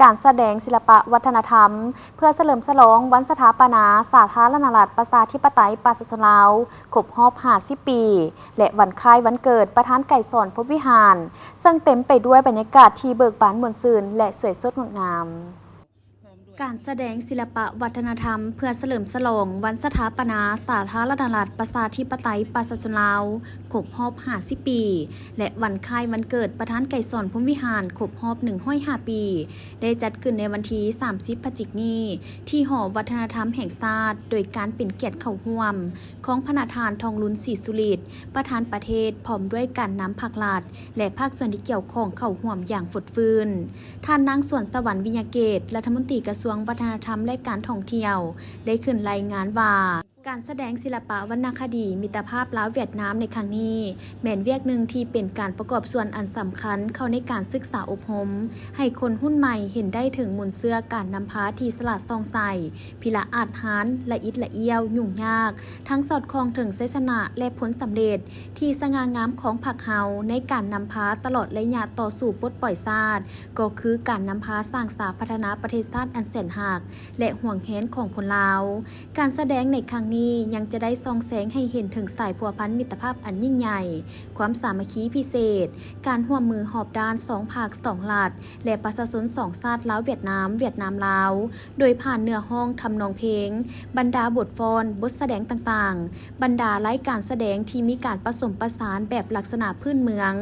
ການສະແດງສິລະປະວັດທະນະທຳ ເພື່ອສະເຫຼີມສະຫຼອງວັນສະຖາປະນາສາທາລະນະລັດ ປະຊາທິປະໄຕ ປະຊາຊົນລາວ ຄົບຮອບຫ້າສິບປີ ແລະ ວັນຄ້າຍວັນເກີດປະທານໄກສອນ ພົມວິຫານ ເຊິ່ງເຕັມໄປດ້ວຍບັນຍາກາດທີ່ເບີກບານມ່ວນຊື່ນ ແລະ ສວຍສົດງົດງາມ. ການສະແດງສິລະປະວັດທະນະທຳ ເພື່ອສະເຫຼີມສະຫຼອງວັນສະຖາປະນາສາທາລະນະລັດ ປະຊາທິປະໄຕ ປະຊາຊົນລາວ ຄົບຮອບຫ້າສິບປີ ແລະ ວັນຄ້າຍວັນເກີດປະທານໄກສອນ ພົມວິຫານ ຄົບຮອບໜຶ່ງຮ້ອຍຫ້າປີ ໄດ້ຈັດຂຶ້ນໃນວັນທີສາມສິບພະຈິກນີ້ ທີ່ຫໍວັດທະນະທຳແຫ່ງຊາດ ໂດຍການເປັນກຽດເຂົ້າຮ່ວມຂອງພະນະທ່ານ ທອງລຸນ ສີສຸລິດ ປະທານປະເທດ ພ້ອມດ້ວຍການນຳພາກລັດ ແລະ ພາກສ່ວນທີ່ກ່ຽວຂ້ອງເຂົ້າຮ່ວມຢ່າງຟົດຟື້ນ. ທ່ານນາງ ສວນສະຫວັນ ວິຍະເກດ ລັດຖະມົນຕີກະຊວງວັດທະນະທຳ ແລະ ການທ່ອງທ່ຽວ ໄດ້ຂຶ້ນລາຍງານວ່າ ການສະແດງສິລະປະວັນນະຄະດີມິດຕະພາບລາວຫວຽດນາມໃນຄັ້ງນີ້ ແມ່ນວຽກໜຶ່ງທີ່ເປັນການປະກອບສ່ວນອັນສຳຄັນເຂົ້າໃນການສຶກສາອົບຮົມ ໃຫ້ຄົນຮຸ່ນໃໝ່ເຫັນໄດ້ເຖິງມູນເຊື້ອການນຳພາທີ່ສະຫຼາດສ່ອງໃສ, ພິລະອາດຫານ, ລະອິດລະອ້ຽວ, ຫຍຸ້ງຍາກ, ທັງສອດຄ່ອງເຖິງໄຊຊະນະ ແລະ ຜົນສຳເລັດທີ່ສະຫງ່າງາມຂອງພັກເຮົາໃນການນຳພາຕະຫຼອດໄລຍະຕໍ່ສູ້ປົດປ່ອຍຊາດ ກໍຄືການນຳພາສ້າງສາພັດທະນາປະເທດຊາດອັນແສນຮັກ ແລະ ຫວງແຫນຂອງຄົນລາວ. ການສະແດງໃນຄັ້ງນີ້ຍັງຈະໄດ້ສ່ອງແສງໃຫ້ເຫັນເຖິງສາຍພົວພັນມິດຕະພາບອັນຍິ່ງໃຫຍ່, ຄວາມສາມັກຄີພິເສດ, ການຮ່ວມມືຮອບດ້ານສອງພັກສອງລັດ ແລະ ປະຊາຊົນສອງຊາດລາວຫວຽດນາມ, ຫວຽດນາມລາວ ໂດຍຜ່ານເນື້ອຮ້ອງທຳນອງເພງ, ບັນດາບົດຟ້ອນ, ບົດສະແດງຕ່າງໆ, ບັນດາລາຍການສະແດງທີ່ມີການປະສົມປະສານແບບລັກສະນະພື້ນເມືອງ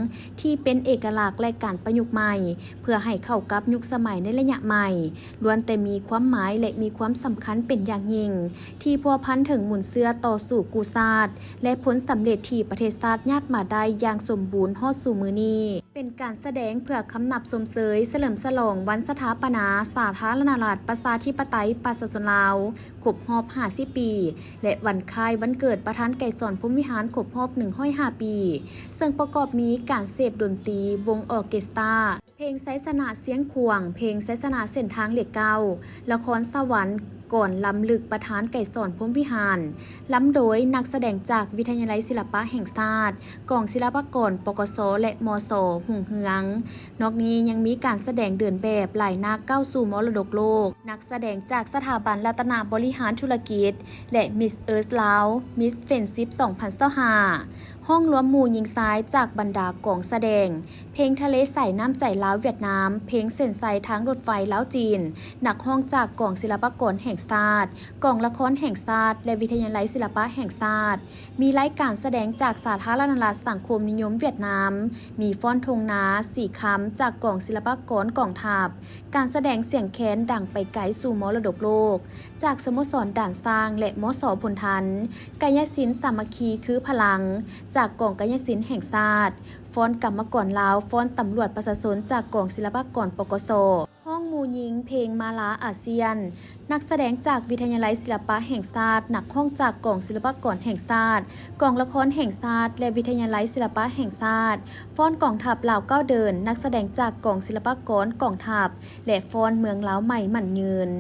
ທີ່ເປັນເອກະລັກ ແລະ ການປະຍຸກໃໝ່ ເພື່ອໃຫ້ເຂົ້າກັບຍຸກສະໄໝໃນໄລຍະໃໝ່ ລ້ວນແຕ່ມີຄວາມໝາຍ ແລະ ມີຄວາມສຳຄັນເປັນຢ່າງຍິ່ງ ທີ່ພົວພັນເຖິງມູນເຊື້ອຕໍ່ສູ້ກູ້ຊາດ ແລະ ຜົນສຳເລັດທີ່ປະເທດຊາດຍາດມາໄດ້ຢ່າງສົມບູນຮອດສູ່ມື້ນີ້. ເປັນການສະແດງເພື່ອຄຳນັບຊົມເຊີຍສະເຫຼີມສະຫຼອງວັນສະຖາປະນາສາທາລະນະລັດ ປະຊາທິປະໄຕ ປະຊາຊົນລາວ ຄົບຮອບຫ້າສິບປີ ແລະ ວັນຄ້າຍວັນເກີດປະທານໄກສອນ ພົມວິຫານ ຄົບຮອບໜຶ່ງຮ້ອຍຫ້າປີ ເຊິ່ງປະກອບມີການເສບດົນຕີວົງອໍເກສຕາ, ເພງໄຊຊະນະຊຽງຂວາງ, ເພງໄຊຊະນະເສັ້ນທາງເລກເກົ້າ, ລະຄອນສະຫວັນ, ກອນລຳລຶກປະທານໄກສອນ ພົມວິຫານ, ລຳໂດຍນັກສະແດງຈາກວິທະຍາໄລສິລະປະແຫ່ງຊາດ, ກອງສິລະປາກອນ ປກສ ແລະ ມສ ຮຸ່ງເຮືອງ. ນອກນີ້ຍັງມີການສະແດງເດີນແບບລາຍໜ້າກ້າວສູ່ມໍລະດົກໂລກ, ນັກສະແດງຈາກສະຖາບັນລັດຕະນະບໍລິຫານທຸລະກິດ ແລະ Miss Earth ລາວ, Miss Friendship ສອງພັນຊາວຫ້າ, ຫ້ອງລວມໝູ່ຍິງຊາຍຈາກບັນດາກອງສະແດງ, ເພງທະເລໃສນ້ຳໃຈລາວຫວຽດນາມ, ເພງເສັ້ນໄຊທາງລົດໄຟລາວຈີນ, ນັກຮ້ອງຈາກກອງສິລະປາກອນແຫ່ງຊາດ, ກອງລະຄອນແຫ່ງຊາດ ແລະ ວິທະຍາໄລສິລະປະແຫ່ງຊາດ, ມີລາຍການສະແດງຈາກສາທາລະນະລັດສັງຄົມນິຍົມຫວຽດນາມ, ມີຟ້ອນທົ່ງນາສີຄຳຈາກກອງສິລະປາກອນກອງທັບ, ການສະແດງສຽງແຄນດັງໄປໄກສູ່ມໍລະດົກໂລກ ຈາກສະໂມສອນດ່ານຊ້າງ ແລະ ມສ ພົນທັນ, ກາຍະສິນສາມັກຄີຄືພະລັງ ຈາກກອງກາຍະສິນແຫ່ງຊາດ, ຟ້ອນກຳມະກອນລາວ, ຟ້ອນຕຳຫຼວດປະຊາຊົນຈາກກອງສິລະປາກອນ ປກສ, ຮ້ອງໝູ່ຍິງເພງມາລາອາຊຽນ, ນັກສະແດງຈາກວິທະຍາໄລສິລະປະແຫ່ງຊາດ, ນັກຮ້ອງຈາກກອງສິລະປາກອນແຫ່ງຊາດ, ກອງລະຄອນແຫ່ງຊາດ ແລະ ວິທະຍາໄລສິລະປະແຫ່ງຊາດ, ຟ້ອນກອງທັບລາວເກົ້າເດີນ, ນັກສະແດງຈາກກອງສິລະປາກອນກອງທັບ ແລະ ຟ້ອນເມືອງລາວໃໝ່ໝັ້ນຍືນ.